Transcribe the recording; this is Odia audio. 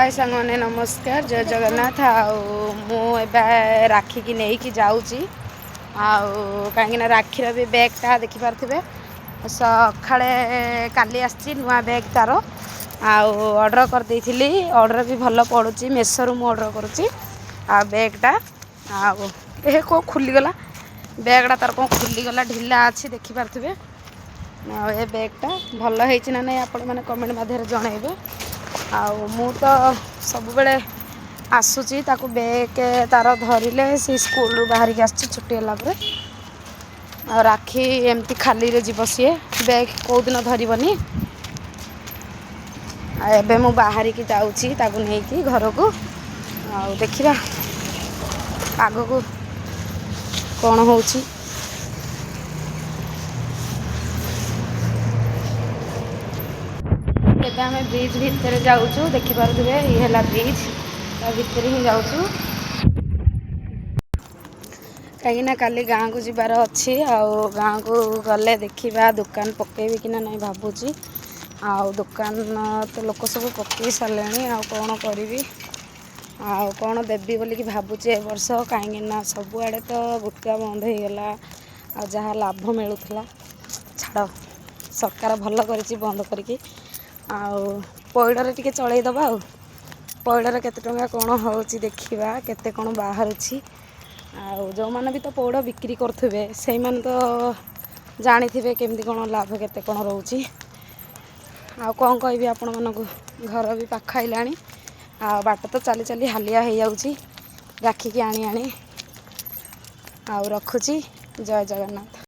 ହାଏ ସାଙ୍ଗମାନେ, ନମସ୍କାର, ଜୟ ଜଗନ୍ନାଥ। ଆଉ ମୁଁ ଏବେ ରାକ୍ଷୀକି ନେଇକି ଯାଉଛି। ଆଉ କାହିଁକିନା ରାକ୍ଷୀର ବି ବ୍ୟାଗ୍ଟା ଦେଖିପାରୁଥିବେ, ସକାଳେ କାଲି ଆସିଛି ନୂଆ ବ୍ୟାଗ୍ ତାର। ଆଉ ଅର୍ଡ଼ର କରିଦେଇଥିଲି, ଅର୍ଡ଼ର ବି ଭଲ ପଡ଼ୁଛି। ମେସୋରୁ ମୁଁ ଅର୍ଡ଼ର କରୁଛି। ଆଉ ବ୍ୟାଗ୍ଟା ଆଉ ଏ କେଉଁ ଖୋଲିଗଲା ବ୍ୟାଗ୍ଟା ତାର, କ'ଣ ଖୋଲିଗଲା, ଢିଲା ଅଛି, ଦେଖିପାରୁଥିବେ। ଆଉ ଏ ବ୍ୟାଗ୍ଟା ଭଲ ହେଇଛି ନା ନାହିଁ, ଆପଣମାନେ କମେଣ୍ଟ ମାଧ୍ୟମରେ ଜଣାଇବେ। ଆଉ ମୁଁ ତ ସବୁବେଳେ ଆସୁଛି ତାକୁ ବ୍ୟାଗ୍ ତାର ଧରିଲେ, ସେ ସ୍କୁଲରୁ ବାହାରିକି ଆସୁଛି ଛୁଟି ହେଲା ପରେ। ଆଉ ରାକ୍ଷୀ ଏମିତି ଖାଲିରେ ଯିବ, ସିଏ ବ୍ୟାଗ୍ କେଉଁଦିନ ଧରିବନି। ଆଉ ଏବେ ମୁଁ ବାହାରିକି ଯାଉଛି ତାକୁ ନେଇକି ଘରକୁ। ଆଉ ଦେଖିବା ଆଗକୁ କ'ଣ ହେଉଛି। ଏବେ ଆମେ ବ୍ରିଜ୍ ଭିତରେ ଯାଉଛୁ, ଦେଖିପାରୁଥିବେ। ଇଏ ହେଲା ବ୍ରିଜ୍, ତା ଭିତରେ ହିଁ ଯାଉଛୁ, କାହିଁକିନା କାଲି ଗାଁକୁ ଯିବାର ଅଛି। ଆଉ ଗାଁକୁ ଗଲେ ଦେଖିବା ଦୋକାନ ପକେଇବି କି ନା ନାହିଁ ଭାବୁଛି। ଆଉ ଦୋକାନ ତ ଲୋକ ସବୁ ପକେଇ ସାରିଲେଣି, ଆଉ କ'ଣ କରିବି ଆଉ କ'ଣ ଦେବି ବୋଲିକି ଭାବୁଛି ଏ ବର୍ଷ। କାହିଁକିନା ସବୁଆଡ଼େ ତ ଗୁଟକା ବନ୍ଦ ହେଇଗଲା, ଆଉ ଯାହା ଲାଭ ମିଳୁଥିଲା, ଛାଡ଼, ସରକାର ଭଲ କରିଛି ବନ୍ଦ କରିକି। ଆଉ ପଇଡ଼ରେ ଟିକେ ଚଳେଇଦେବା। ଆଉ ପଇଡ଼ରେ କେତେ ଟଙ୍କା କ'ଣ ହେଉଛି ଦେଖିବା, କେତେ କ'ଣ ବାହାରୁଛି। ଆଉ ଯେଉଁମାନେ ବି ତ ପଇଡ଼ ବିକ୍ରି କରୁଥିବେ, ସେଇମାନେ ତ ଜାଣିଥିବେ କେମିତି କ'ଣ ଲାଭ କେତେ କ'ଣ ରହୁଛି। ଆଉ କ'ଣ କହିବି ଆପଣମାନଙ୍କୁ, ଘର ବି ପାଖ ଆଇଲାଣି। ଆଉ ବାଟ ତ ଚାଲି ଚାଲି ହାଲିଆ ହେଇଯାଉଛି ରାକ୍ଷୀକି ଆଣି ଆଣି। ଆଉ ରଖୁଛି, ଜୟ ଜଗନ୍ନାଥ।